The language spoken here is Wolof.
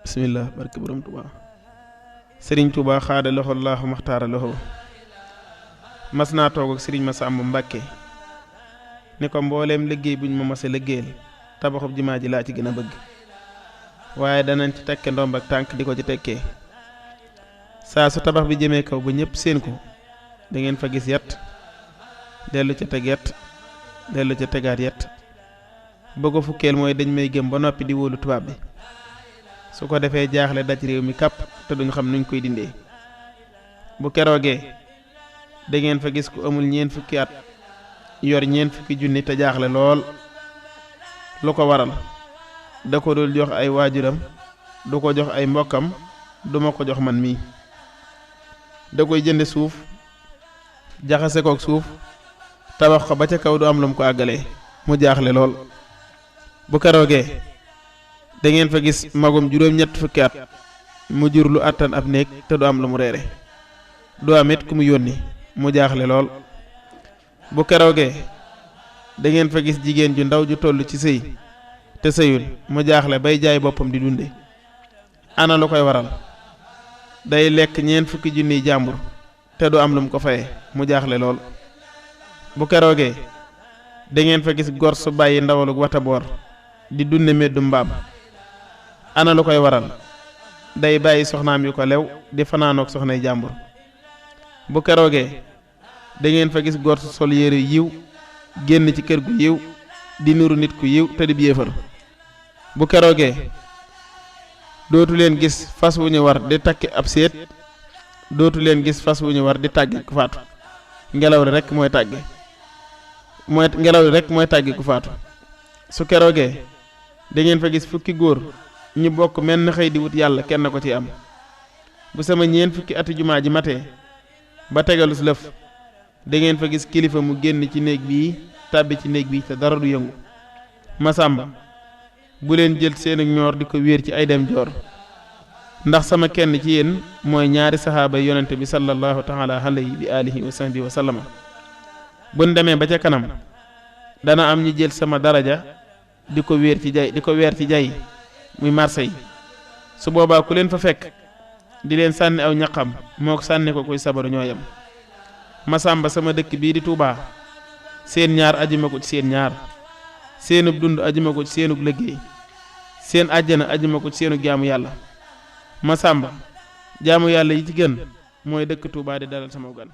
bismillah barke borom Tuubaa sëriñ Tuubaa xaada loxo laahu maxtaara loxo mas naa toog ak sëriñ Masamba Mbàkke ni ko mbooleem liggéey buñ ma mas a liggéeyal tabaxub jumaa ji laa ci gën a bëgg waaye danañ ci tekke ndomb ak tànk di ko ci tekkee saa su tabax bi jëmee kaw ba ñëpp seen ko da ngeen fa gis yett dellu ca teg yett dellu ca tegaat yett ba ko fukkeel mooy dañ may gëm ba noppi di wóolu tubaab bi su ko defee jaaxle daj réew mi kàpp te duñ xam nuñ koy dindee bu keroogee da ngeen fa gis ku amul ñeent fukki at yor ñeent fukki junni te jaaxle lool lu ko waral da ko dul jox ay waajuram du ko jox ay mbokkam duma ko jox man mii da koy jënde suuf jaxase kook suuf tabax ko ba ca kaw du am lu mu ko àggalee mu jaaxle lool bu keroogee da ngeen fa gis magum juróom-ñett fukki at mu jur lu àttan ab néeg te du am lu mu reere du am it ku mu yónni mu jaaxle lool bu keroogee da ngeen fa gis jigéen ju ndaw ju toll ci sëy te sëyul mu jaaxle bay jaay boppam di dunde ana lu koy waral day lekk ñeent fukki junniy jàmbur te du am lu mu ko faye mu jaaxle lool bu keroogee da ngeen fa gis gor su bàyyi ndawalug wataboor di dunde meddu mbaam ana lu koy waral day bàyyi soxnaam yu ko lew di fanaanook soxnay jàmbur bu keroogee da ngeen fa gis gor su sol yére yiw génn ci kër gu yiw di nuru nit ku yiw te di yéefar bu keroogee dootu leen gis fas wu ñu war di takki ab séet dootu leen gis fas wu ñu war di tàgge ku faatu ngelaw li rekk mooy tàgge ku faatu su keroogee da ngeen fa gis fukki góor ñu bokk menn xëy di wut yàlla kenn ko ci am bu sama ñeent fukki ati jumaa ji matee ba tegalus lëf da ngeen fa gis kilifa mu génn ci néeg bii tàbbi ci néeg bii te dara du yëngu Masamba bu leen jël seen ñoor di ko wéer ci ay dem joor ndax sama kenn ci yéen mooy ñaari saxaaba yonente bi sallallahu taala alayhi bi alihi wa sahbihi wa sallama buñ demee ba ca kanam dana am ñi jël sama daraja di ko weer ci jay muy Marseille su boobaa ku leen fa fekk di leen sànni aw ñaqam moo ko sànni ko kuy sabaru ñoo yem Masamba sama dëkk bii di Touba seen ñaar ajuma ko ci seen ñaar seenub dund ajuma ko ci seenug liggéey seen àjjana ajuma ko ci seenug jaamu yàlla Masamba jaamu yàlla yi ci gën mooy dëkk Touba di dalal sama gan